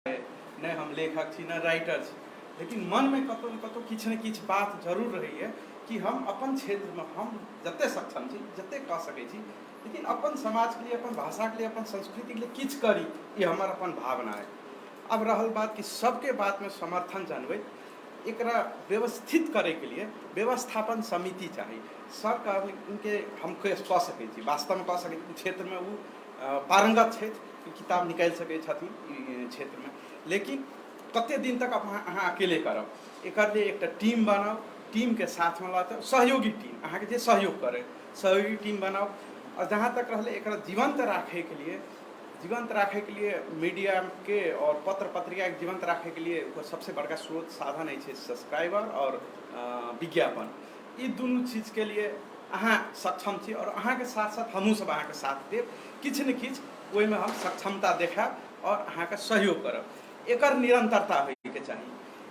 नहि हम लेखक छी, नहि राइटर छी, लेकिन मनमे कतहु ने कतहु किछु ने किछु बात जरूर रहैए कि हम अपन क्षेत्रमे हम जतेक सक्षम छी, जतेक कऽ सकै छी, लेकिन अपन समाजके लिए, अपन भाषाके लिए, अपन संस्कृतिके लिए किछु करी, ई हमर अपन भावना अइ। आब रहल बात कि सबके बातमे समर्थन जनबैत एकरा व्यवस्थित करैके लिए व्यवस्थापन समिति चाही। सर कहलखिन हम कऽ सकै छी, वास्तवमे कऽ सकै छी, क्षेत्रमे ओ पारङ्गत छथि, किताब निकालि सकै छथिन ई क्षेत्रमे, लेकिन कते दिन तक अहाँ अकेले करब? एकर लिए एकटा टीम बनाउ, टीमके साथमे लऽ कऽ सहयोगी टीम, अहाँके जे सहयोग करै, सहयोगी टीम बनाउ। आओर जहाँ तक रहलै एकरा जीवन्त राखैके लिए, जीवन्त राखैके लिए मीडियाके आओर पत्र पत्रिकाके जीवन्त राखैके लिए ओकर सबसँ बड़का स्रोत साधन अछि सब्सक्राइबर आओर विज्ञापन। ई दुनू चीजके लिए अहाँ सक्षम छी आओर अहाँके साथ साथ हमहूँ सब अहाँके साथ देब। किछु ने किछु ओहिमे हम सक्षमता देखायब आओर अहाँके सहयोग करब। एकर निरन्तरता होइके चाही।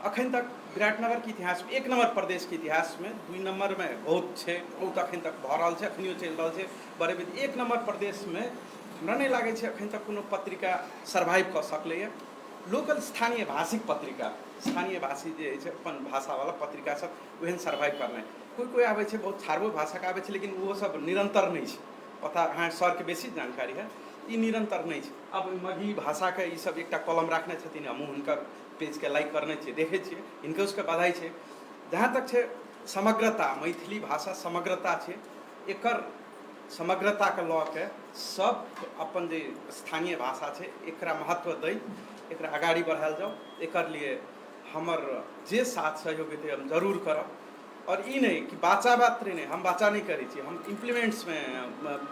अखन तक विराटनगरके इतिहासमे एक नम्बर प्रदेशके इतिहासमे 2 नम्बरमे बहुत छै, बहुत अखन तक भऽ रहल छै, अखनियो चलि रहल छै बड़े। एक नम्बर प्रदेशमे हमरा नहि लागै छै अखन तक कोनो पत्रिका सर्वाइव कऽ सकलैए। लोकल स्थानीय भाषिक पत्रिका, स्थानीय भाषी जे होइ छै, अपन भाषावला पत्रिका सब ओहन सर्वाइव करनाइ, कोइ कोइ आबै छै, बहुत छाड़बो भाषाके आबै छै, लेकिन ओहो सब निरन्तर नहि छै। पता अहाँ सरके बेसी जानकारी है, ई निरन्तर नहि छै। आब मगही भाषाके ई सब एकटा कॉलम राखने छथिन, हमहूँ हुनकर पेजके लाइक करने छियै, देखै छियै, हिनको सबके बधाई छै। जहाँ तक छै समग्रता, मैथिली भाषा समग्रता छै, एकर समग्रताके लऽ के सब अपन जे स्थानीय भाषा छै एकरा महत्व दै एकरा अगाडि बढ़ायल जाउ। एकर लिए हमर जे साथ सहयोग हेतै हम जरूर करब। आओर ई नहि कि बाचा मात्रे नहि, हम बाचा नहि करै छी, हम इम्प्लीमेंट्समे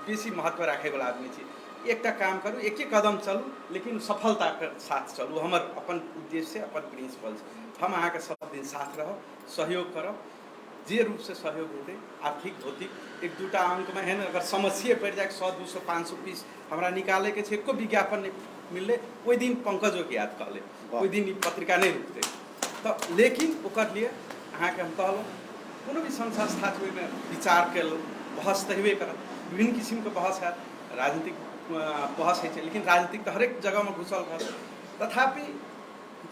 बेसी महत्व राखैवला आदमी छी। एकटा काम करू, एके कदम चलू, लेकिन सफलताके साथ चलू, हमर अपन उद्देश्य, अपन प्रिंसिपल छै। हम अहाँके सब दिन साथ रहब, सहयोग करब, जे रूपसँ सहयोग हेतै, आर्थिक भौतिक। एक दूटा अङ्कमे एहन अगर समस्ये पड़ि जाय 100 200 500 पीस हमरा निकालैके छै, एको विज्ञापन नहि मिललै, ओहि दिन पंकजोके याद कऽ लेब, ओहि दिन ई पत्रिका नहि रुकतै। तऽ लेकिन ओकर लिए अहाँके हम कहलहुँ, कोनो भी संघ संस्था छै ओहिमे विचारके बहस तऽ हेबे करत, विभिन्न किसिमके बहस हैत, राजनीतिक बहस होइ छै, लेकिन राजनीतिक तऽ हरेक जगहमे घुसल रहत। तथापि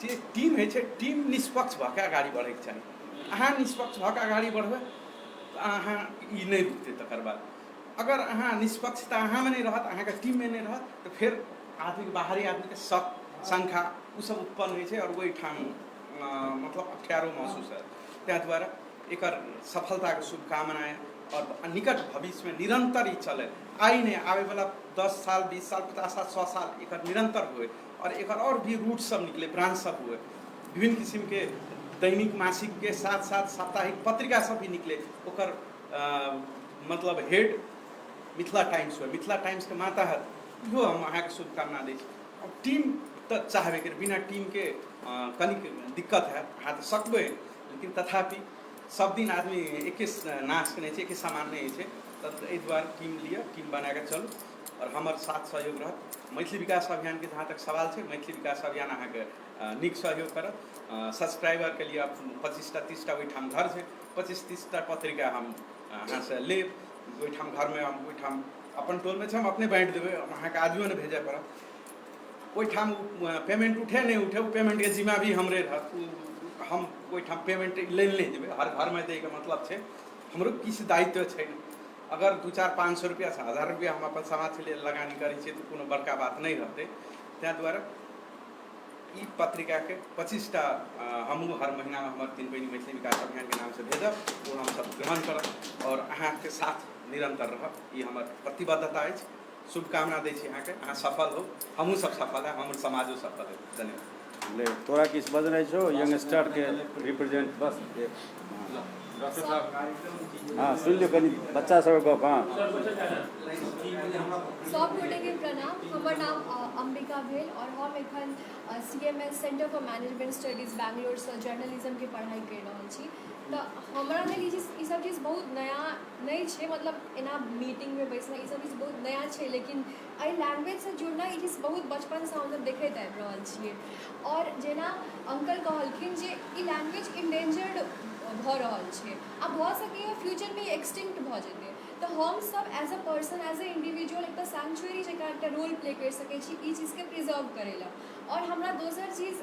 जे टीम होइ छै, टीम निष्पक्ष भऽ कऽ अगाडि बढ़ैके चाही। अहाँ निष्पक्ष भऽ कऽ अगाडि बढ़बै तऽ अहाँ ई नहि रुकतै। तकर बाद अगर अहाँ निष्पक्षता अहाँमे नहि रहत, अहाँके टीममे नहि रहत, तऽ फेर आदमीके बाहरी आदमीके शक शङ्का ओसब उत्पन्न होइ छै आओर ओहिठाम मतलब अप्ठ्यारो महसूस हैत। ताहि दुआरे एकर सफलताके शुभकामना आओर निकट भविष्यमे निरन्तर ई चलै, आइ नहि, आबैवला 10 साल 20 साल 50 साल 100 साल एकर निरन्तर हुए आओर एकर आओर भी रूट सब निकले, ब्रांच सब हुए, विभिन्न किसिमके दैनिक मासिकके साथ साथ साप्ताहिक पत्रिका सब भी निकले। ओकर मतलब हेड मिथिला टाइम्स हुए, मिथिला टाइम्सके माताहत, इहो हम अहाँके शुभकामना दै छी। अब टीम तऽ चाहबे करी, बिना टीमके कनिक दिक्कत हैत, अहाँ तऽ सकबै, लेकिन तथापि सब दिन आदमी एके नाशके नहि छै, एके समान नहि होइ छै। तऽ एहि दुआरे टीम लिअ, टीम बनाकऽ चलू आओर हमर साथ सहयोग रहत। मैथिली विकास अभियानके जहाँ तक सवाल छै, मैथिली विकास अभियान अहाँके नीक सहयोग करत। सब्सक्राइबरके लिए 25टा 30टा ओहिठाम घर छै, 25-30टा पत्रिका हम अहाँसँ लेब ओहिठाम घरमे, हम ओहिठाम अपन टोलमे छै, हम अपने बाँटि देबै, अहाँके आदमियो नहि भेजऽ पड़त। ओहिठाम पेमेंट उठे नहि उठे, ओ पेमेंटके जिम्मा भी हमरे रहत। हम ओहिठाम पेमेंट लै नहि जेबै, हर घरमे दैके मतलब छै, हमरो किछु दायित्व छै ने। अगर 2 4 500 रुपैआसँ 1000 रुपैआ हम अपन समाजके लेल लगानी करै छियै तऽ कोनो बड़का बात नहि रहतै। ताहि दुआरे ई पत्रिकाके 25टा हमहूँ हर महीनामे हमर तीन बहिनी मैथिली विकास अभियानके नामसँ भेजब, ओ हमसब ग्रहण करब आओर अहाँके साथ निरन्तर रहब, ई हमर प्रतिबद्धता अछि। शुभकामना दै छी अहाँके, अहाँ सफल हो, हमहूँ सब सफल है, हमर समाजो सफल है। धन्यवाद। ले तोरा किछु बजनाइ छौ यंगस्टरके रिप्रेजेंट? बस हँ, सुनि लियौ कनि बच्चा सबके गप। हँ, सब गोटेके प्रणाम। हमर नाम अम्बिका भेल आओर हम एखन CMS centre for management studies बैंगलोरसँ जर्नलिज्मके पढ़ाइ करि रहल छी। तऽ हमरा लेल ई चीज, ई सब चीज बहुत नया नहि छै, मतलब एना मीटिंगमे बैसनाइ ई सब चीज बहुत नया छै, लेकिन एहि लैंग्वेजसँ जुड़नाइ ई चीज बहुत बचपनसँ हमसब देखैत आबि रहल छियै। आओर जेना अंकल कहलखिन जे ई लैंग्वेज इन्डेंजर्ड भऽ रहल छै आ भऽ सकैए फ्यूचरमे ई एक्सटिंक्ट भऽ जेतै, तऽ हमसब as a person, as a individual एकटा सैंक्चुअरी जकाँ एकटा रोल प्ले करि सकै छी ई चीजके प्रिजर्व करै लए। आओर हमरा दोसर चीज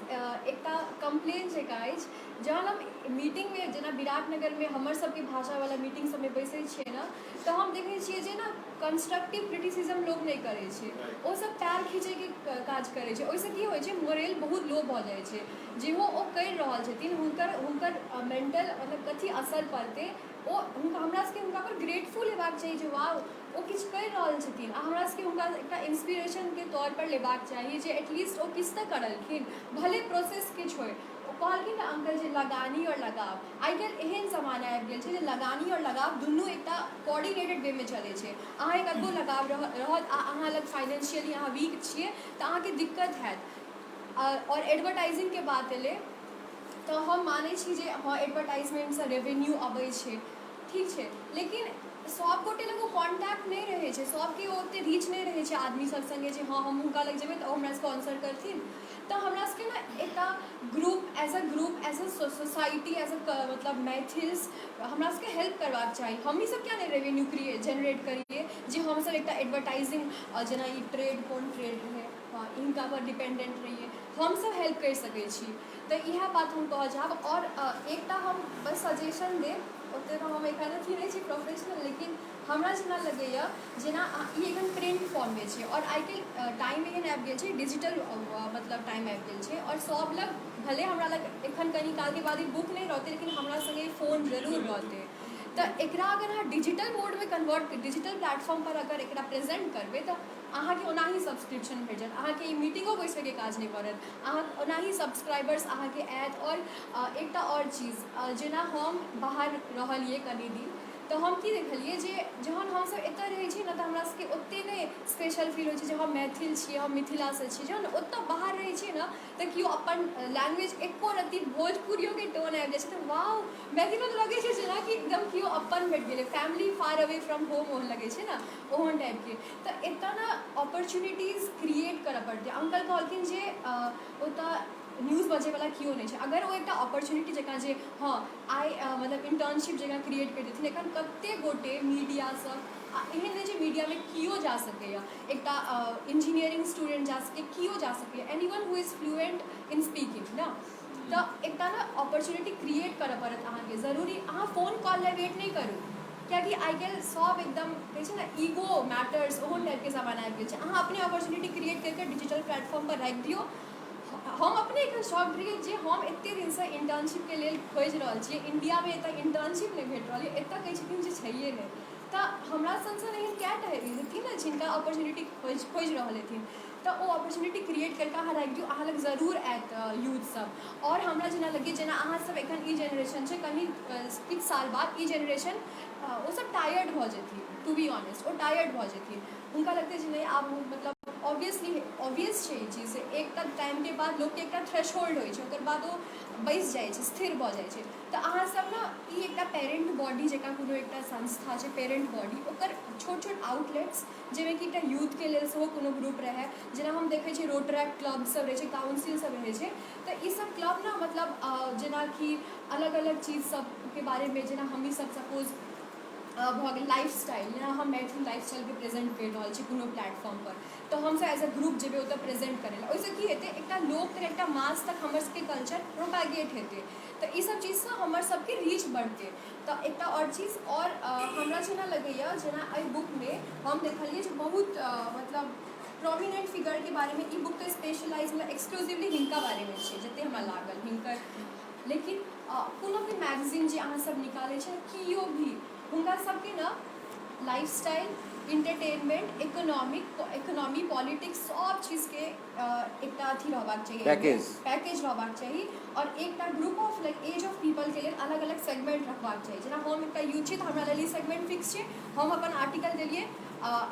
एकटा कम्प्लेन जकाँ अछि, जहन हम मीटिंगमे जेना विराटनगरमे हमर सबके भाषावला मीटिंग सबमे बैसै छियै ने, तऽ हम देखै छियै जे ने कंस्ट्रक्टिव क्रिटिसिज्म लोक नहि करै छै, ओसब पैर खींचैके काज करै छै। ओहिसँ की होइ छै, मोरेल बहुत लो भऽ जाइ छै। जेहो ओ करि रहल छथिन, हुनकर हुनकर मेंटल मतलब कथी असर पड़तै, ओ हुनका, हमरा सबके हुनका पर ग्रेटफुल हेबाक चाही जे वाह, ओ किछु करि रहल छथिन, आ हमरा सबके हुनका एकटा इंस्पिरेशनके तौर पर लेबाक चाही जे एटलीस्ट ओ किछु तऽ करलखिन, भले प्रोसेस किछु होइ। ओ कहलखिन ने अंकल जे लगानी आओर लगाव, आइ काल्हि एहन जमाना आबि गेल छै जे लगानी आओर लगाव दुनू एकटा कोऑर्डिनेटेड वेमे चलै छै। अहाँके कतबो लगाव रहत आ अहाँ लग फाइनेंशियली अहाँ वीक छियै, तऽ अहाँके दिक्कत हैत। आओर एडवर्टाइजिंगके बात एलै, तऽ हम मानै छी जे हँ, एडवर्टाइजमेंटसँ रेवेन्यू अबै छै, ठीक छै, लेकिन सभ गोटे लग ओ कॉन्टैक्ट नहि रहै छै, सभके ओते रीच नहि रहै छै आदमी सब सङ्गे जे हँ, हम हुनका लग जेबै तऽ ओ हमरा स्पॉन्सर करथिन। तऽ हमरा सबके ने एकटा group, as a group, as a society, as a मतलब मैथिल्स, हमरा सबके हेल्प करबाक चाही। हमही सब किया नहि रेवेन्यू क्रिएट जेनरेट करियै जे हमसब एकटा एडवर्टाइजिंग, जेना ई ट्रेड, कोन ट्रेड रहै, हँ, हिनका पर डिपेंडेंट रहियै। हमसब हेल्प करि सकै छी। तऽ इएह बात हम कहऽ चाहब। आओर एकटा हम बस सजेशन देब, ओतेक तऽ हम एखन अथी नहि छी प्रोफेशनल, लेकिन हमरा जेना लगैए, जेना ई एखन प्रिंट फॉर्ममे छै आओर आइ काल्हि टाइम एहन आबि गेल छै, डिजिटल मतलब टाइम आबि गेल छै, आओर सभ लग, भले हमरा लग एखन कनि कालके बाद ई बुक नहि रहतै, लेकिन हमरा सङ्गे फोन जरूर रहतै। तऽ एकरा अगर अहाँ डिजिटल मोडमे कन्वर्ट, डिजिटल प्लेटफॉर्म पर अगर एकरा प्रेजेंट करबै, तऽ अहाँके ओनाही सब्सक्रिप्शन भेट जायत। अहाँके ई मीटिंगो बैसैके काज नहि पड़त, अहाँ ओनाही सब्सक्राइबर्स अहाँके आयत। आओर एकटा आओर चीज, जेना हम बाहर रहलियै कनि दिन, तऽ हम की देखलियै जे जहन हमसब एतऽ रहै छी ने, तऽ हमरा सबके ओतेक नहि स्पेशल फील होइ छै जे हम मैथिल छियै, हम मिथिलासँ छियै। जहन ओतऽ बाहर रहै छियै ने, तऽ केओ अपन लैंग्वेज एको रत्ती भोजपुरियोके टोन आबि जाइ छै तऽ वाह, मैथिलो लगै छै जेनाकि एकदम केओ अपन भेट गेलै, family far away from home ओहन लगै छै ने, ओहन टाइपके। तऽ एतऽ ने ऑपर्चुनिटीज क्रिएट करऽ पड़तै। अंकल कहलखिन जे ओतऽ न्यूज बजैवला केओ नहि छै। अगर ओ एकटा अपॉर्चुनिटी जकाँ जे हँ, आइ मतलब इंटर्नशिप जकाँ क्रिएट करि देथिन। एखन कते गोटे मीडियासँ, आ एहन नहि जे मीडियामे केओ जा सकैए, एकटा इंजीनियरिंग स्टूडेंट जा सकैए, केओ जा सकैए, anyone who is fluent in speaking ने। तऽ एकटा ने अपॉर्चुनिटी क्रिएट करऽ पड़त अहाँके जरूरी। अहाँ फोन कॉल लए वेट नहि करू, कियाकि आइ काल्हि सब एकदम कहै छै ने, ईगो मैटर्स, ओहन टाइपके जमाना आबि गेल छै। अहाँ अपने अपॉर्चुनिटी क्रिएट करि कऽ डिजिटल प्लेटफॉर्म पर राखि दियौ। हम अपने एखन शॉक्ड रहियै जे हम एते दिनसँ इंटर्नशिपके लेल खोजि रहल छियै, इण्डियामे एतऽ इंटर्नशिप नहि भेट रहल यऽ, एतऽ कहै छथिन जे छैहे नहि। तऽ हमरा सन सन एहन कए टा हेथिन ने जिनका अपॉर्चुनिटी खोजि खोजि रहल हेथिन। तऽ ओ अपॉर्चुनिटी क्रिएट करि कऽ अहाँ राखि दियौ, अहाँ लग जरूर आयत यूथ सब। आओर हमरा जेना लगैए, जेना अहाँसब एखन ई जेनरेशन छै, कनि किछु साल बाद ई जेनरेशन ओसब टायर्ड भऽ जेथिन। टू बी ऑनेस्ट, ओ टायर्ड भऽ जेथिन। हुनका लगतै जे नहि, आब मतलब ऑब्वियसली, ऑब्वियस छै ई चीज, एकटा टाइमके बाद लोकके एकटा थ्रेशोल्ड होइ छै, ओकर बाद ओ बैसि जाइ छै, स्थिर भऽ जाइ छै। तऽ अहाँसब ने ई एकटा पेरेंट बॉडी जकाँ कोनो एकटा संस्था छै, पेरेंट बॉडी, ओकर छोट छोट आउटलेट्स, जाहिमे कि एकटा यूथके लेल सेहो कोनो ग्रुप रहै। जेना हम देखै छियै रोटरैक्ट क्लब सब रहै छै, काउंसिल सब रहै छै, तऽ ई सब क्लब ने मतलब जेनाकि अलग अलग चीज सबके बारेमे, जेना हमही सब सपोज भऽ गेल लाइफ स्टाइल, जेना हम मैथिली लाइफ स्टाइलके प्रेजेंट करि रहल छी कोनो प्लेटफॉर्मपर, तऽ हमसब एज अ ग्रुप जेबै ओतऽ प्रेजेंट करै लए। ओहिसँ की हेतै, एकटा लोक तक, एकटा मास तक हमर सबके कल्चर प्रोपैगेट हेतै। तऽ ई सब चीजसँ हमर सबके रीच बढ़तै। तऽ एकटा आओर चीज, आओर हमरा जेना लगैए, जेना एहि बुकमे हम देखलियै जे बहुत मतलब प्रोमिनेंट फिगरके बारेमे ई बुक तऽ स्पेशलाइज, मतलब एक्सक्लूसिवली हिनका बारेमे छै, जतेक हमरा लागल हिनकर। लेकिन कोनो भी मैगजीन जे अहाँसब निकालै छै, केओ भी, हुनका सबके ने life style, entertainment, economic, economy, politics, सब चीजके एकटा अथी रहबाक चाही। पैकेज। पैकेज रहबाक चाही। आओर एकटा group of like age of पीपलके लेल अलग अलग सेगमेंट रखबाक चाही। जेना हम एकटा यूथ छी, तऽ हमरा लेल ई सेगमेंट फिक्स छै। हम अपन आर्टिकल देलियै,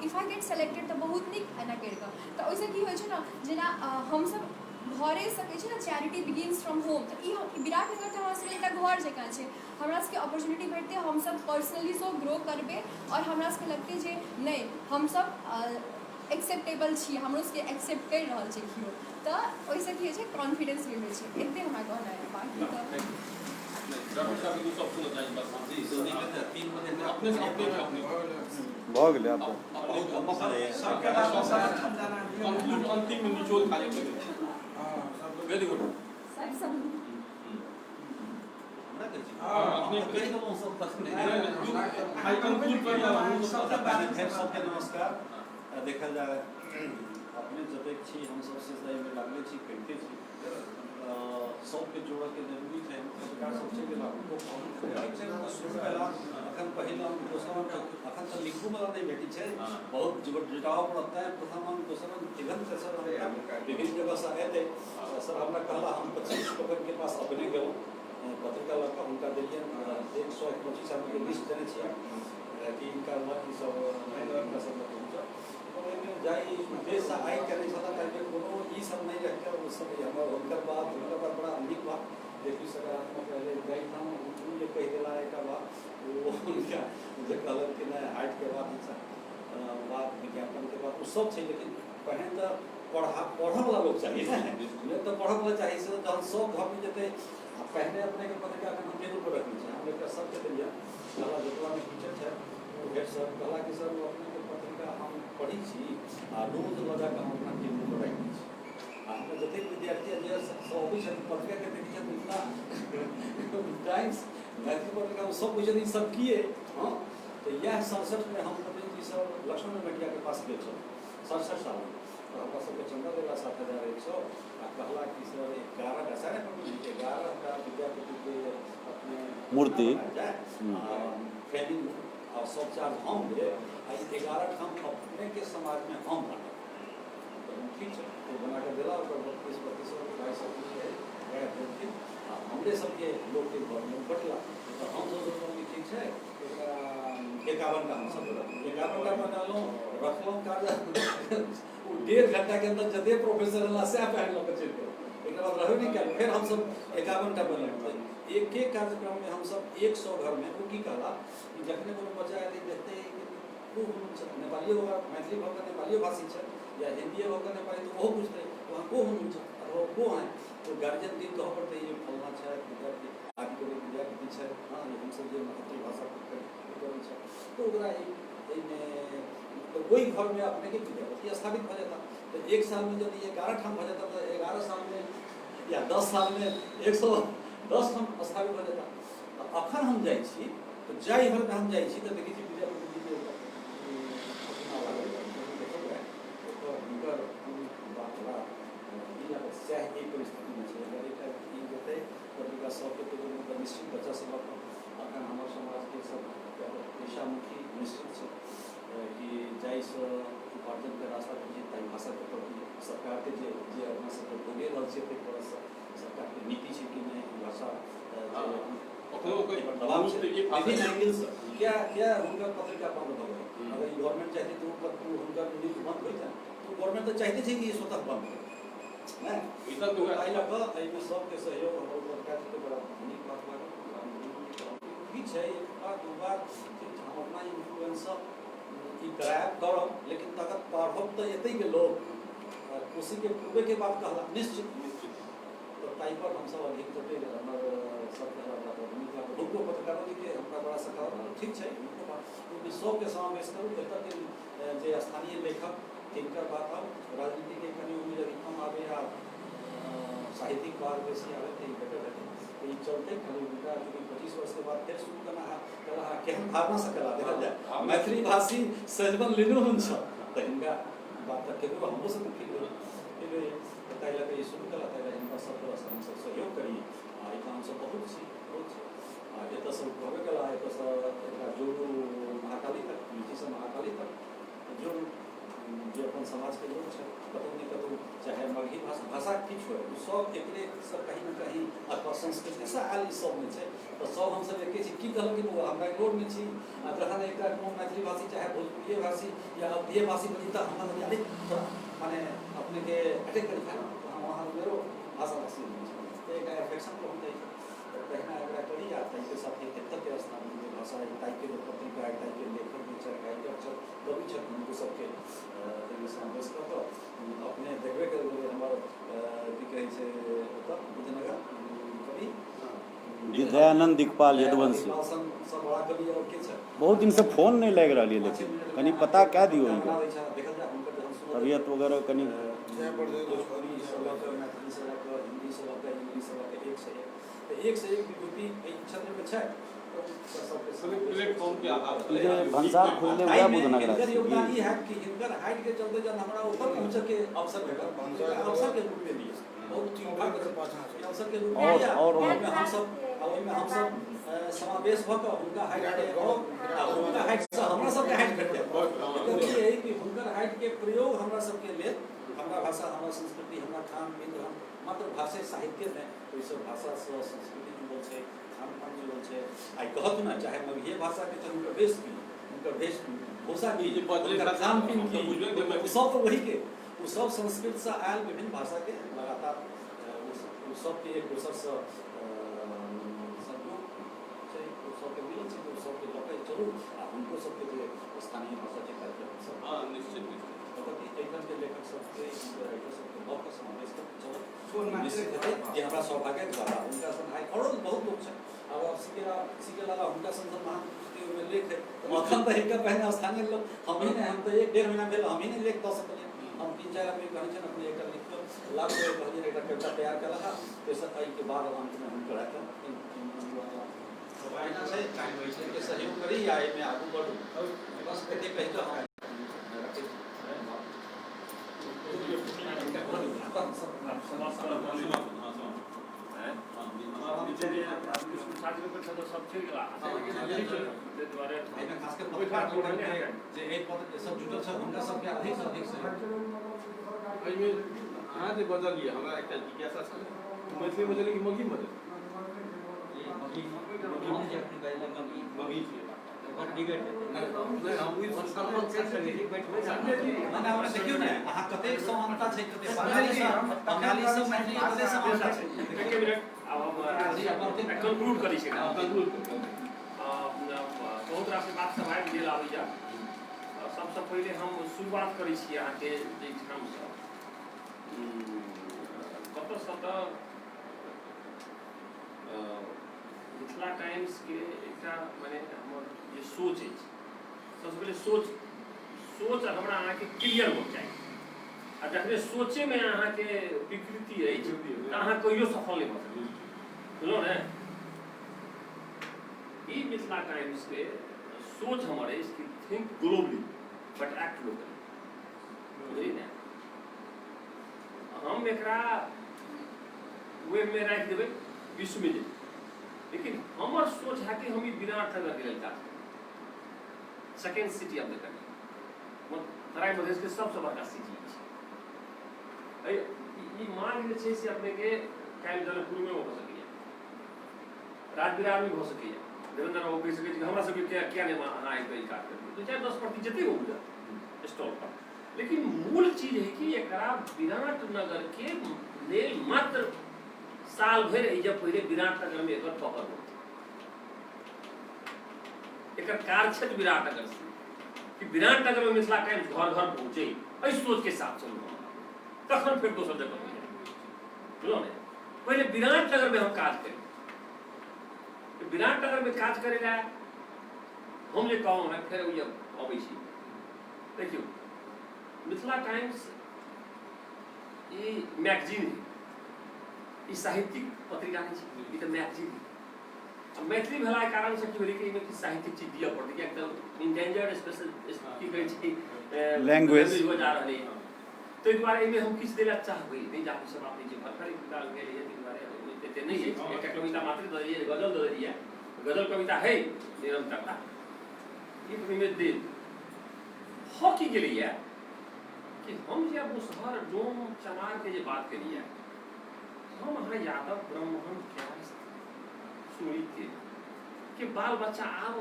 if I get selected तऽ बहुत नीक। एना करि कऽ तऽ ओहिसँ की होइ छै ने, जेना हमसब घरे सकै छी ने, चैरिटी बिगिन्स फ्रॉम होम। तऽ ई विराटनगर तऽ हमरा सबके एकटा घर जकाँ छै। हमरा सबके अपॉर्चुनिटी भेटतै, हमसब पर्सनली सेहो ग्रो करबै, आओर हमरा सबके लगतै जे नहि, हमसब एक्सेप्टेबल छी, हमरो सबके एक्सेप्ट करि रहल छै केओ। तऽ ओहिसँ की होइ छै, कॉन्फिडेंस बिल्ड होइ छै। एते हमरा कहनाइ यऽ, बाकी तऽ डॉक्टर साहब, दू शब्द सुनऽ चाही बस। जी, जल्दी करते, 3 बजे। अपने से, अपने के अपने। भऽ गेलै आब तऽ। अपने सबके बात समर्थन जाना दियौ। कंक्लूड, अंतिम में निचोड़ खाली अपने। वेरी गुड। सर सब हमरा कहै छी? हँ, अपने कहि देलहुँ सब तखने। I conclude करियौ अहाँ सबसँ सबके पहिने बात फेर सबके नमस्कार। देखल जाय अपने जतेक छी हमसब से एहिमे लागले छी, करिते छी। सबके जोड़ऽके जरूरी छै। पत्रकार सब छै गेला, हुनको कहलहुँ ठीक छै, हुनका शुरू कयला। अखन पहिल अंक, दोसर अंक, अखन तऽ लिखू वला नहि भेटै छै, बहुत जुटाबऽ पड़त। तैँ प्रथम अंक, दोसर अंक, इवन तेसर अंक विभिन्न जगहसँ एतै। सर हमरा कहला, हम 25 लोकके पास अपने गेलहुँ, पत्रिका लऽ कऽ हुनका देलियनि। 125 आदमीके लिस्ट देने छियै कि हिनका लग ई सब, हिनका सब लग पहुँचब। ओहिमे जाहि उद्देश्यसँ आइ केने छलाह ताहिमे कोनो ई सब नहि राखि कऽ ओ सब हमर हुनकर बात बड़ा नीक बात देखी, सकारात्मक रहलै। जाहिठाम ओ जे कहि देला एकटा बात, ओ हुनका जे कहलक कि नहि, हाइटके बात, ई सब बात, विज्ञापनके बात, ओ सब छै। लेकिन पहिने तऽ पढ़ऽवला लोक चाही ने, नहि तऽ पढ़ऽवला चाही से जहन सब घरमे जेतै। आ पहिने अपनेके पत्रिका हम टेबुल पर रखने छी, हम एकटा सबके देलियै। कहला जतबामे टीचर छै ओ हेड सर कहला कि सर, ओ अपनेके पत्रिका हम पढ़ै छी आ रोज लऽ जाकऽ हम अपना टेबुल पर राखि दै छी। आ हमरा जतेक विद्यार्थी जे सब अबै छथिन, पत्रिकाके देखै छथिन, मिथिला टाइम्स मैथिली पत्रिका, ओ सब बुझै छथिन ई सब की अइ। हँ, तऽ इएह 67मे हम प्रवीण जी सब लक्ष्मण मटियाके पास गेल छलहुँ 67 सालमे। तऽ हमरा सबके चंदा देला 7100 आ कहला कि सर, 11टा सर, 11टा विद्यापतिके अपने मूर्ति। बनायल जाय, फ्रेमिंग आ सब चार्ज हम लेब आ ई 11 ठाम अपनेके समाजमे हम बाँटब। तऽ हम ठीक छै, ओ बना कऽ देला। ओकर 32 32 भाइ सब किछु रहै, वएह देलखिन आ हमरे सबके लोकके घरमे बँटला। तऽ हम सब सोचलहुँ कि ठीक छै, एकरा 51टा हमसब रखलहुँ, 51टा बनलहुँ, रखलहुँ कार्य। ओ 1.5 घंटाके अंदर जते प्रोफेसर एला सएह पहिन लऽ कऽ चलि गेल। एकर बाद रहबे नहि कयल। फेर हमसब 51टा बनेलहुँ। तऽ एक एक कार्यक्रममे हमसब 100 घरमे। ओ की कहला कि जखने कोनो बच्चा एतै, देखतै कि को हुनुहुन्छ, नेपालियो भऽ मैथिली भऽ कऽ नेपालियो भाषी छै या हिन्दीए भऽ कऽ नेपाली, तऽ ओहो बुझतै वहाँ को हुनुहुन्छ अथवा को हैं। तो गार्जियन के कहऽ पड़तै, ये फलना छै विद्यार्थी, आदिकवि विद्यापति छै। हँ, ये हमसब जे मातृभाषा करै छै, तऽ ओकरा एहिमे तऽ ओहि घरमे अपनेके विद्यापति स्थापित भऽ जेता। तऽ एक सालमे यदि 11 ठाम भऽ जेता तऽ 11 सालमे या 10 सालमे 110 ठाम स्थापित भऽ जेता। तऽ अखन हम जाइ छी तऽ जाहि घरमे हम जाइ छी तऽ देखै छी विद्यापति जीके प्रतिमा लागल। देखल जाय ओकर हुनकर बात बड़ा ई लागल। सएह एहि परिस्थितिमे छै। अगर एकटा ई जेतै पत्रिका सबके टेबुलमे तऽ निश्चित बच्चा सब अखन हमर समाजके सब पेशामुखी निश्चित छै कि जाहिसँ उपार्जनके रास्ता भेटै ताहि भाषाके प्रति सरकारके जे जे अपना सबके भोगे रहल छियै, ताहि तरहसँ सरकारके नीति छै कि नहि ई भाषा जे कखनो कोइ एहि पर दबाव छै एक भाषा विभिन्न एंगलसँ। क्या क्या हुनकर पत्रिका बंद भऽ गेल? अगर ई गवर्नमेंट चाहते तऽ ओ हुनकर न्यूज बंद होइ जाय तऽ गवर्नमेंट तऽ चाहिते छै कि ई स्वतः बंद हो नहि। ई सब तऽ ताहि लऽ कऽ एहिमे सबके सहयोग हमर पत्रकार जीके बड़ा नीक बात लागल। ठीक छै, एक बार दू बार ठीक छै, हम अपना इन्फ्लुएंससँ ई करायब करब, लेकिन तकर पढ़ब तऽ एतैके लोक। कोसीके पूर्वेके बात कहला निश्चित। निश्चित। तऽ ताहि पर हमसब अधिक जतेक हमर सब कहला बड़ा नीक लागल। हुनको पत्रकारो जीके हमरा बड़ा सकारात्मक, ठीक छै, हुनको बात। ओहिमे सबके समावेश करू। एतऽके जे स्थानीय लेखक तिनकर बात आउ, राजनीतिके कनि ओहिमे यदि कम आबै आ साहित्यिक बात बेसी आबै तऽ ई बेटर हेतै। तऽ ई चलते खाली हुनका चूँकि 25 वर्षके बाद फेर शुरू केना कला केहन भावनासँ कला देखल जाय, मैथिली भाषी सजमन लिनुहुन्छ तऽ हिनका बात तऽ केकरो हमरो सबके फील होइए, फील होइए। तऽ ताहि लऽ कऽ ई शुरू कला, ताहि लए हिनका सब तरहसँ हमसब सहयोग करी। आ एहिठाम हमसब बहुत छी, बहुत छी। आ एतऽसँ कहबे कला, एतऽसँ एकरा जोड़ू महाकाली तक, लीचीसँ महाकाली तक जोड़ू। जे अपन समाजके लोक छै कतहु ने कतहु, चाहे मगही भाषा, भाषा किछु होइ, ओ सब एकरेसँ कहीं ने कहीं अथवा संस्कृतिसँ आयल ई सब नहि छै तऽ सब हमसब एके छी। की कहलक कि बौआ, हम बेंगलोरमे छी आ जखन एकटा कोनो मैथिली भाषी, चाहे भोजपुरिये भाषी या अवधिये भाषी बनी तऽ हमरा लग अरे थोड़ा माने अपनेके अटैक करी तऽ हम वहाँ मेरो भाषा भाषी हुनुहुन्छ तऽ एकटा एफेक्शन पहुँच जाइ छै। तऽ तहिना एकरा करी आ ताहिके साथे एतऽके स्थानीय जे भाषा अइ ताहिके जे पत्रिका अइ, ताहिके लेखक जे छथि, राइटर छथि, कवि छथि, हुनको सबके एहिमे समावेश कऽ कऽ अपने देखबे करबै। हमर की कहै छै ओतऽ बुद्धनगर कवि दयानंद दिक्पाल यदुवंशी। दिक्पाल सन सब बड़ा कवि और के छै? बहुत दिनसँ फोन नहि लागि रहल यऽ, लेकिन कनि पता कए दियौ हिनकर। देखल जाय हुनकर जहन सुनत तबियत वगैरह कनि भोजपुरीसँ लऽ कऽ मैथिलीसँ लऽ कऽ हिन्दीसँ लऽ कऽ इंग्लिशसँ लऽ कऽ एकसँ एक, तऽ एकसँ एक विभूति एहि क्षेत्रमे छथि, तऽ हुनका सबके प्लेटफॉर्म के अभाव ई जे भनसार खुजलै वएह ताहिमे बुधनगरा हिनकर छै योगदान की? ई हैत कि हिनकर हाइटके चलते जहन हमरा ओतऽ पहुँचऽके अवसर भेटल, अवसरके रूपमे लिअ, बहुत सौभाग्य छै अवसरके रूपमे और लिअ। और ओहिमे हमसब ओहिमे हमसब समावेश भऽ कऽ हुनका हाइटके आ हुनका हाइटसँ हमरा सबके हाइट भेट जायत। एकर ई अइ कि हुनकर हाइटके प्रयोग हमरा सबके लेल, हमरा भाषा, हमरा संस्कृति, हमरा खान पीन, हम मात्र भाषे साहित्य नहि, ओहिसँ भाषासँ संस्कृति जुड़ल छै, खान पान जुड़ल छै। आइ कहत ने, चाहे मगहीए भाषाके छै, हुनकर भेष की, हुनकर भेष भूषा की, हुनकर खान पीन की, ओ सब तऽ वहीके, ओ सब संस्कृतसँ आयल विभिन्न भाषाके लगातार ओ सबके एक दोसरसँ संयोग छै, ओ सबके मिलल छै, ओ सबके लऽ कऽ चलू आ हुनको सबके जे स्थानीय भाषा छै कार्यक्रम सब। हँ, निश्चित निश्चित। मतलब कि एहिठामके लेखक सबके, राइटर सबके लऽ कऽ समावेश कऽ चलू, निश्चित हेतै जे हमरा सौभाग्यक बात। हुनका सन आइ औरो बहुत लोक छै। आब सीके लाला हुनका सन सन महान पुरुषके ओहिमे लेख है, तऽ एखन तऽ हिनका पहिने स्थानीय लोक हमही नहि, हम तऽ 1-1.5 महीना भेल, हमही नहि लेख दऽ सकलियै। हम 3-4 आदमी कहने छियनि अपने एकटा लिख कऽ लाभ कहलियै, एकटा कविता तैयार कयलक हँ, तेसर एहिके बाद अन्तमे हुनकर हेतै। एहिना छै, एहिके सहयोग करी आ एहिमे आगू बढ़ू, बस एतेक कहि कऽ हम रखै छी। एहिमे खास कऽ पत्रकार लोकनिके जे एहि पद सब जुटल छै, हुनका सबके अधिकसँ अधिक सहयोग। एहिमे अहाँ जे बजलियै, हमरा एकटा जिज्ञासा छलै, मैथिली बजलियै कि मगही बजलियै? मगही छियै। नहि, हम मने हमरा देखियौ ने, अहाँ कतेक समानता छै, कतेक बंगालीसँ मैथिली कतेक समानता छै। एक मिनट, आब हम कंक्लूड करै छी। कंक्लूड। बहुत रास बात सब आबि गेल आबैया। सबसँ पहिले हम शुरुआत करै छी अहाँके जाहिठामसँ कतऽसँ तऽ मिथिला टाइम्सके एकटा मने हमर जे सोच अछि, सबसँ पहिले सोच सोच हमरा अहाँके क्लियर होबक चाही, आ जखने सोचेमे अहाँके विकृति अछि तऽ अहाँ कहियो सफल नहि भऽ सकै छी, बुझलहुँ ने? ई मिथिला टाइम्सके सोच हमर अछि कि think globally but act locally, बुझलियै ने? हम एकरा वेबमे राखि देबै, विश्वमे जेतै, लेकिन हमर सोच है कि हम ई विराटनगरके लेल काज करी, second city of the country, Terai मधेशके सबसँ बड़का सिटी छै। ई मार्ग जे छै से अपनेके काल्हि जनकपुरमे भऽ सकैए, राजविराजमे भऽ सकैए। देवेन्द्र बाबू कहि सकै छै हमरा सबके किया नहि अहाँ आबि कऽ ई काज करियै, 2-4-10% जतेक बुझत स्टॉल पर, लेकिन मूल चीज है कि एकरा विराटनगर के लेल मात्र साल भरि एहिजा पहिले विराटनगर में एकर पकड़ होत, एकर कार्यक्षेत्र विराटनगर से कि विराटनगर में मिथिला टाइम्स घर घर पहुँचे, एहि सोच के साथ चलू हम, तखन फिर दोसर जगह हो जाए, बुझलहुँ ने? पहिले विराटनगर में हम काज करी, विराटनगर में काज करे ला हम जे कहूँ ना, फेर अबै छी। देखियौ, मिथिला टाइम्स ई मैगजीन है, ई साहित्यिक पत्रिका नहीं छै, ई तऽ मैगजीन है। आ मैथिली भेलाके कारण से की भेलै कि एहिमे किछु साहित्यिक चीज दिअ पड़तै, किएक तऽ इंडेंजर्ड स्पेशल की कहै छै लैंग्वेज हो जा रहलै हँ, ताहि दुआरे एहिमे हम किछु दै लए चाहबै नहि, जाके सब बात नहि छै, भरखर निकाल गेलैए, ताहि दुआरे एहिमे एते नहि अछि। एकटा कविता मात्र दऽ देलियै, गजल दऽ देलियै, गजल कविता है निरंतरता ई ओहिमे देल भऽ की गेलैए कि हम जे मुसहर डोम चमारके जे बात केलियै, हम अहाँ यादव ब्राह्मण कायस्थ सूरी के बाल बच्चा आब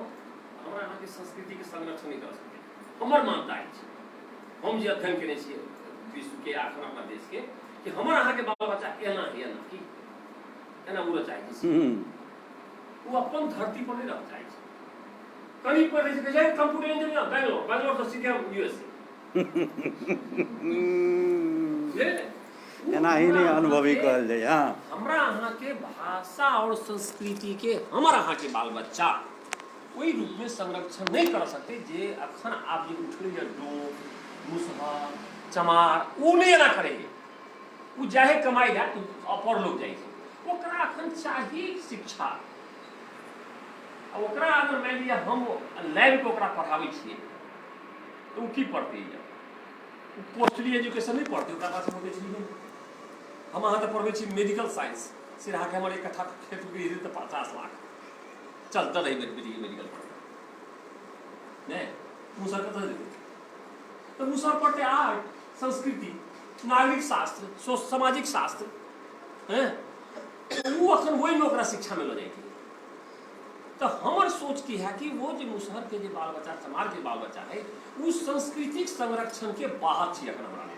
हमरा अहाँके संस्कृतिके संरक्षण नहि कर सकै, हमर मान्यता अछि। हम जे अध्ययन केने छियै विश्वके अखन अपना देशके, कि हमर अहाँके बाल बच्चा एना एना की एना उड़ऽ चाहै छै, ओ अपन धरती पर नहि रह चाहै छै। कनि पढ़ै छै, कहै छै कंप्यूटर इंजीनियर बैंगलोर, बैंगलोर से सीधे हम यूएसए। एना ही नहीं अनुभवी कहल जाय। हाँ, हमरा अहाँके भाषा और संस्कृति के हमर अहाँके बाल बच्चा ओहि रूपमे संरक्षण नहि कर सकते जे अखन आब जे उठलैए डोम मुसहर चमार ओ नहि एना करै है। ओ जाहे कमाइ लए अपर लोग जाइ छै, ओकरा अखन चाही शिक्षा। आ ओकरा अगर मानि लिअ हम लाबि कऽ ओकरा पढ़ाबै छियै तऽ ओ की पढ़तै? ओ कॉस्टली एजुकेशन नहि पढ़तै, ओकरा पास होते छै। हम अहाँ तऽ पढ़बै छी मेडिकल साइंस, सिरहाके हमर एक कट्ठा खेत बिक्री हेतै तऽ 50 लाख चल दऽ दही बेटीके मेडिकल पढ़बै। नहि, मुसहर कतऽ देतै? तऽ मुसहर पढ़तै आर्ट, संस्कृति, नागरिक शास्त्र, सामाजिक शास्त्र। हैं, ओ अखन ओहिमे ओकरा शिक्षा मिलऽ जाइके। तऽ हमर सोच की है कि वो जे मुसहरके जे बाल बच्चा, चमारके बाल बच्चा है, ओ सांस्कृतिक संरक्षणके बाहर छी अखन हमरा लेल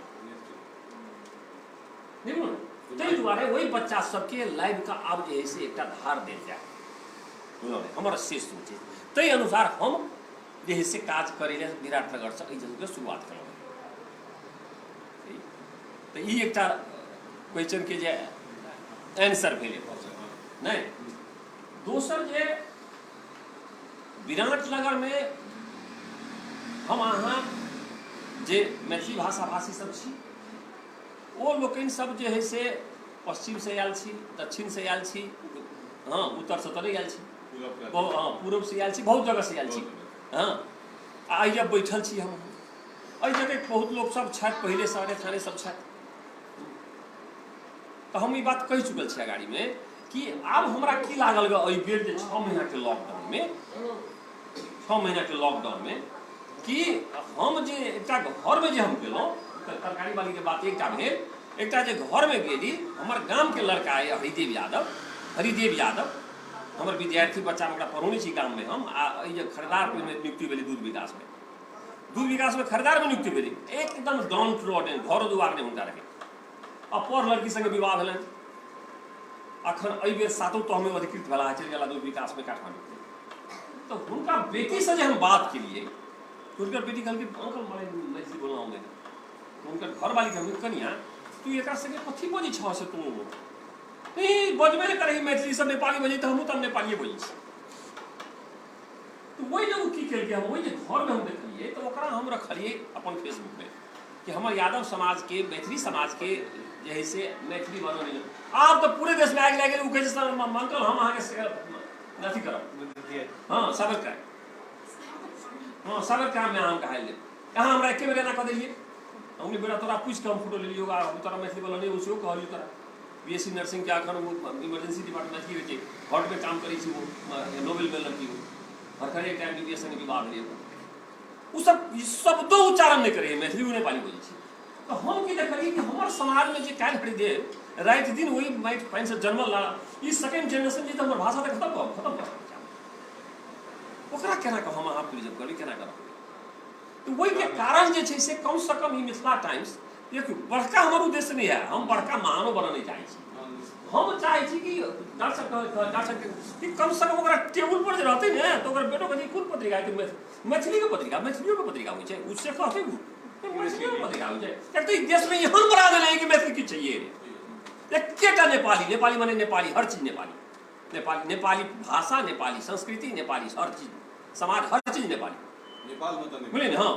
नहि बुझलहुँ। ताहि दुआरे ओहि बच्चा सबके लाबि कऽ आब जे है से एकटा धार देल जाय, बुझलहुँ ने? हमर से सोच है। ताहि अनुसार हम जे है से काज करै लए विराटनगरसँ एहि जगहके शुरुआत केलहुँ। तऽ ई एकटा क्वेश्चनके जे आंसर भेलै। नहि, दोसर जे विराटनगरमे हम अहाँ जे मैथिली भाषा भाषी सब छी, ओ लोकनि सब जे है से पश्चिमसँ आयल छी, दक्षिणसँ आयल छी, हँ, उत्तरसँ तऽ नहि आयल छी, हँ, पूरबसँ आयल छी, बहुत जगहसँ आयल छी। हँ, आ एहि जब बैठल छी हम, एहि जगह बहुत लोक सब छथि, पहिलेसँ आने थाने सब छथि। तऽ हम ई बात कहि चुकल छी अगाड़ीमे कि आब हमरा की लागल ग एहि बेर जे 6 महीनाके लॉकडाउनमे, 6 महीनाके लॉकडाउनमे कि हम जे एकटा घरमे जे हम गेलहुँ तऽ तरकारी वालीके बात एकटा भेल। एकटा जे घरमे गेली, हमर गामके लड़का अइ हरिदेव यादव। हरिदेव यादव हमर विद्यार्थी बच्चा, ओकरा पढ़ौने छी गाममे हम। आ एहि जे खरीदारमे नियुक्ति भेलै दूध विकासमे, दूध विकासमे खरीदारमे नियुक्ति भेलै। एकदम डाउन ट्रोडन, घरो दुआर नहि हुनका रहै। अपढ़ लड़की संगे विवाह भेलनि। अखन एहि बेर सातो तहमे अधिकृत भेला, चलि गेला दूध विकासमे काठमांडू। तऽ हुनका बेटीसँ जे हम बात केलियै, हुनकर बेटी कहलकै, अंकल, मलाई मैथिली बोलना आउँदैन। हुनकर घरवाली कहलकै, कनिया, तू एकरा संगे कथी बजै छह से? तू नहीं बजबे नहि करै मैथिली, सब नेपाली बजै, तऽ हमहूँ तऽ नेपालिए बजै छी। तऽ ओहि जे ओ की केलकै, हम ओहि जे घरमे हम देखलियै तऽ ओकरा हम रखलियै अपन फेसबुकमे कि हमर यादव समाजके, मैथिली समाजके जे है से मैथिली बनल। आब तऽ पूरे देशमे आगि लागि गेल। ओ कहै छै, सर अंकल, हम अहाँके अथी करब। हँ, साइबर क्राइम, हँ, साइबर क्राइममे अहाँ कहायल लेब। अहाँ हमरा एके बेर एना कऽ देलियै। हम बेटा, तोरा पूछि कऽ हम फोटो लेलियौ आ हम तोरा मैथिली बोलऽ नहि सेहो कहलियौ तोरा। बीएससी नर्सिंग के अखन ओ इमरजेंसी डिपार्टमेंट अथी होइ छै, हॉटमे काम करै छै। ओ नोबेल भेल लड़की, ओ भरखरे एक टाइम बी एस संगे विवाह भेलै ओकर। ओ सब ई शब्दो उच्चारण नहि करै, मैथिली ओ नेपाली बजै छै। तऽ हम की देखलियै कि हमर समाजमे जे काल्हि हरिदेव राति दिन ओहि माटि पानिसँ जन्मल ला, ई सेकेंड जेनरेशन जे, तऽ हमर भाषा तऽ खतम कऽ ओकरा केना कऽ हम अहाँ प्रिजर्व करबै, केना कऽ रखबै? तऽ ओहिके कारण जे छै से कमसँ कम ई मिथिला टाइम्स। देखियौ, बड़का हमर उद्देश्य नहि है, हम बड़का महानो बनऽ नहि चाहै छी। हम चाहै छी कि डॉक्टर साहब कि कमसँ कम ओकरा टेबुल पर जे रहतै ने, तऽ ओकर बेटो कहतै, कोन पत्रिका है? मैथिलीके पत्रिका? मैथिलियोके पत्रिका होइ छै? ओ से कहतै, ओ मैथिलियोके पत्रिका होइ छै? एक तऽ ई देशमे एहन बना देने कि मैथिली की चाहिए, एकेटा नेपाली, नेपाली माने नेपाली, हर चीज नेपाली, नेपाली, नेपाली भाषा, नेपाली संस्कृति, नेपाली हर चीज, समाज, हर चीज नेपाली। नेपालमे तऽ बुझलियै ने? हँ,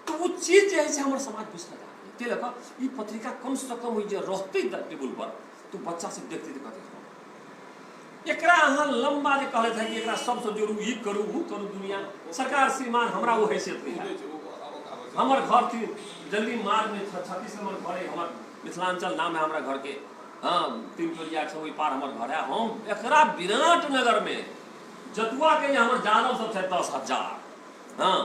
तऽ ओ चीज जे है से हमर समाज बिसरल जा रहल। ताहि लऽ कऽ ई पत्रिका कमसँ कम ओहि जे रहतै टेबुल पर, तऽ बच्चा सब देखतै तऽ कहतै, हँ। एकरा अहाँ लम्बा जे कहलथि है कि एकरा सबसँ जोड़ू, ई करू, ओ करू, दुनिया सरकार, श्रीमान, हमरा ओ हैसियत नहि है। हमर घर थी जल्दी मार्गमे, 36 नंबर घर है हमर, मिथिलांचल नाम है हमरा घरके। हाँ, तीन टोलिया छै, ओहि पार हमर घर है। हम एकरा विराट नगरमे जतुआके जे हमर यादव सब छै 10,000, हाँ,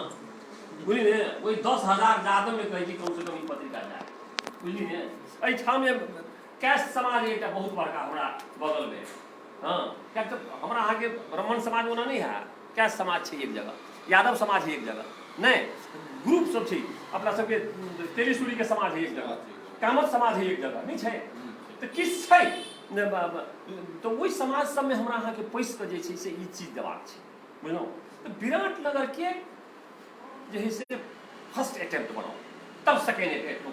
बुझली ने, ओहि 10,000 यादवमे कहै छी कमसँ कम ई पत्रिका जाय, बुझली ने। एहिठाम जे कैस्ट समाज एकटा बहुत बड़का हमरा बगलमे, हँ, किएक तऽ हमरा अहाँके ब्राह्मण समाज ओना नहि है, कैस्ट समाज छै एक जगह, यादव समाज है एक जगह, नहि ग्रुप सब छै, अपना सबके तेलीसूरीके समाज है एक जगह, कामत समाज है एक जगह, नहि छै तऽ किछु छै। तऽ ओहि समाज सबमे हमरा अहाँके पैसि कऽ जे छै से ई चीज देबाक छै, बुझलहुँ? तऽ विराट नगरके जे है से फर्स्ट अटेम्प्ट बनाउ, तब second attempt.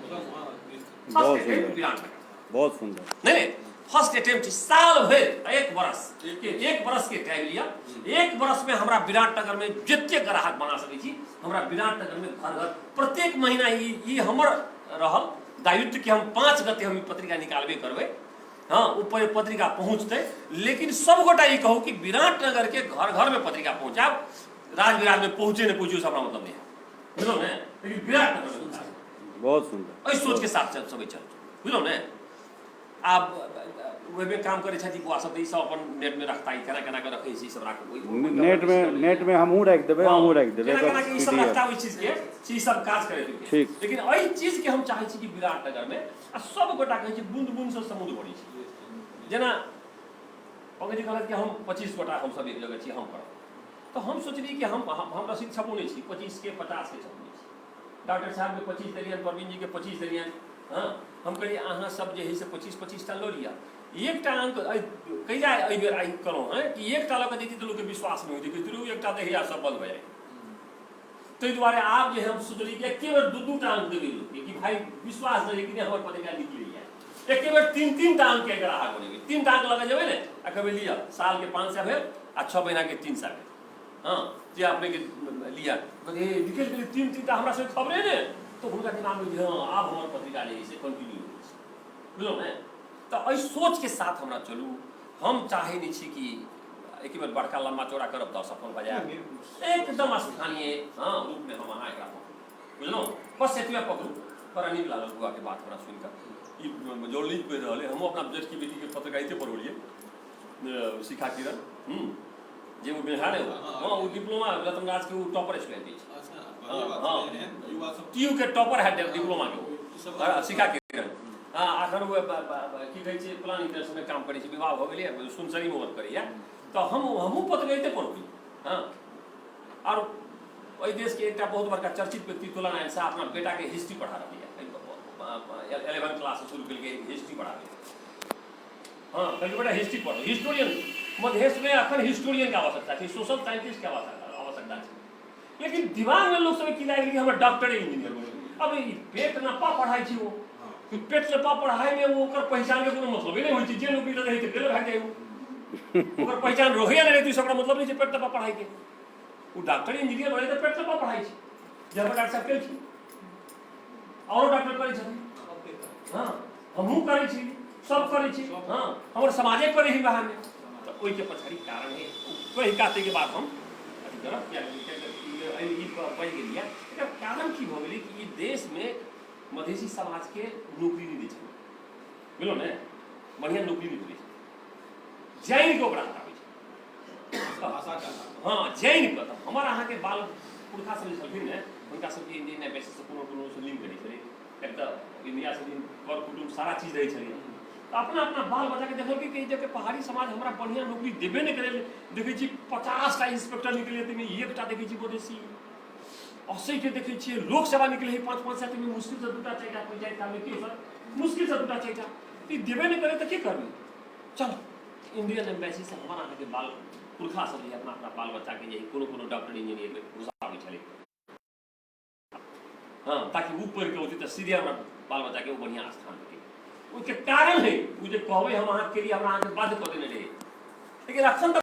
First attempt Virat नगर। बहुत सुंदर। नहीं, फर्स्ट अटेम्प्ट साल भरि, एक बरस के, एक बरस के टाइम लिया। एक बरस में हमरा विराट नगर में जते ग्राहक बना सकै छी, हमरा विराट नगर में घर घर प्रत्येक महीना ई हमर रहल दायित्व कि हम 5 गते हम ई पत्रिका निकालबे करबै। हँ, ओ पत्रिका पहुँचतै, लेकिन सबगोटा ई कहू कि विराटनगर के घर घर में पत्रिका पहुँचाब, राजविराज में पहुँचे नहीं पहुँचे हमरा मतलब नहीं है, बुझलहुँ ने? लेकिन विराटनगर में पहुँचाब। बहुत सुंदर। एहि सोच के साथ चल सबै चल, बुझलहुँ ने? आब ओहिमे काम करै छथि बौआ सब, तऽ ई सब अपन नेटमे रखता, ई केना केना कऽ रखै छै, ई सब राखू। नेटमे हमहूँ राखि देबै, अहूँ राखि देबै। केना केना के ई सब रखता ओहि चीजके, से ई सब काज करै। ठीक। लेकिन एहि चीजके हम चाहै छी कि विराटनगरमे आ सब गोटा कहै छै बूंद बूंदसँ समुद्र भरै छै। जेना पंकज कहलथि कि हम 25 गोटा हमसब एक जगह छी, हम करब, तऽ हम सोचलियै कि हम रसीद छपौने छी, 25 के 50 के छपौने छी। डॉक्टर साहबके 25 देलियनि, प्रवीण जीके 25 देलियनि। हँ, हम कहलियै अहाँ सब जे है से 25-25 टा लऽ लिअ, एकटा अंक कहिया एहि बेर आइ कहलहुँ हेँ कि एकटा लऽ कऽ जैती तऽ लोकके विश्वास नहि होइतै, कहैत एकटा दै आ सब बंद भऽ जाइ। ताहि दुआरे आब जे हम सोचलियै कि एके बेर 2-2 टा अंक देबै लोकके कि भाइ विश्वास रहै कि नहि हमर पत्रिका निकलैए। एके बेर 3-3 टा अंकके ग्राहक बनेबै, 3 टा अंक लऽ कऽ जेबै ने आ कहबै लिअ सालके 500 भेल आ 6 महीनाके 300 भेल। हँ, जे अपनेके लिअ, हे निकलि गेलै 3-3 टा, हमरा सबके खबरे ने, तऽ हुनका दिमागमे जे हँ आब हमर पत्रिका जे है से कंटिन्यू होइ छै, बुझलहुँ ने? तऽ एहि सोचके साथ हमरा चलू। हम चाहै नहि छी कि एक बेर बड़का लम्बा चौड़ा करब तऽ असफल भऽ जायब, एकदम स्थानीय हँ रूपमे हम अहाँ एकरा पकड़ू, बुझलहुँ? बस एतबे पकड़ू। बड़ा नीक लागल बौआके बात हमरा सुनिकऽ। ई जर्नलिज्म पढ़ि रहल अइ, हमहूँ अपना जेठकी बेटीके पत्रकारिते पढ़ौलियै, शिखा किरण, जे ओ बिहार है, हँ ओ डिप्लोमा रतनराज के ओ टॉपर स्टूडेंट अछि। हँ, टी यू के टॉपर है डिप्लोमा के ओ शिखा किरण। हँ, अखन ओ की कहै छै प्लान इंटरनेशनल काम करै छै, विवाह भऽ गेलै, सुनसरीमे वर्क करैए। तऽ हमहूँ पत्रकारिते पढ़बै। हँ, आओर एहि देशके एकटा बहुत बड़का चर्चित व्यक्ति तुला नारायण शाह अपना बेटाके हिस्ट्री पढ़ा रहलै, 11 क्लास शुरू केलकै हिस्ट्री पढ़ाबै। हँ, कहलकै बेटा हिस्ट्री पढ़, हिस्टोरियन मधेशमे अखन हिस्टोरियनके आवश्यकता छै, सोशल साइंटिस्टके आवश्यकता छै। लेकिन दिमागमे लोक सबके की लागि गेल कि हमर डॉक्टरे इंजीनियर बनै। अब ई पेट नपा पढ़ाइ छै, ओ पेट नपा पढ़ाइमे ओ ओकर पहिचानके कोनो मतलबे नहि होइ छै। जे नौकरी रहै तऽ गेल भागि जाइ, ओकर पहिचान रहै या नहि रहै, ओकरा मतलब नहि छै पेट नपा पढ़ाइके। ओ डॉक्टर इंजीनियर बनै तऽ पेट नपा पढ़ाइ छै, जे हमर डॉक्टर साहब केलखिन, आओरो डॉक्टर करै छथिन। हँ, हमहूँ करै छी, सब करै छी। हँ, हमर समाजे करै है बाहरमे। तऽ ओहिके पछाड़ी कारण है कहि काटैके बाद हम अथी करब, किएकि ई बनि गेल यऽ। एकर कारण की भऽ गेलै कि ई देशमे मधेसी समाजके नौकरी नहि दै छलै, बुझलहुँ ने? बढ़िआँ नौकरी नहि भेटै छै, जानि कऽ ओकरा हटाबै छै। हँ, जानि कऽ। तऽ हमर अहाँके बाल पुरखा सब जे छलखिन ने, हुनका सबके इंडियन एम्बेसीसँ कोनो कोनो लिंक रहै छलै, एक तऽ इंडियासँ लिंक, कर कुटुम्ब सारा चीज रहै छलै। तऽ अपना अपना बाल बच्चाके देखलकै कि जबकि पहाड़ी समाज हमरा बढ़िआँ नौकरी देबे नहि करै, देखै छी 50टा इंस्पेक्टर निकलै ताहिमे एकटा देखै छी मधेसी, 80के देखै छियै लोक सेवा निकलै है 5-5 सए, ताहिमे मुश्किलसँ 2टा 4टा पंचायत कालमे की सर मुश्किलसँ 2टा 4टा, ई देबे नहि करै तऽ की करबै? चल इंडियन एम्बेसीसँ हमर अहाँके बाल पुरखा सब जे अपना अपना बाल बच्चाके जे कोनो कोनो डॉक्टर इंजीनियरमे घुसाबै छलै। हँ, ताकि ओ पढ़ि कऽ औतै तऽ सीधे हमरा बाल बच्चाके ओ बढ़िआँ स्थान भेटै। ओहिके कारण है ओ जे कहबै हम अहाँके लिए, हमरा अहाँके बाध्य कऽ देने रहै, लेकिन अखन तऽ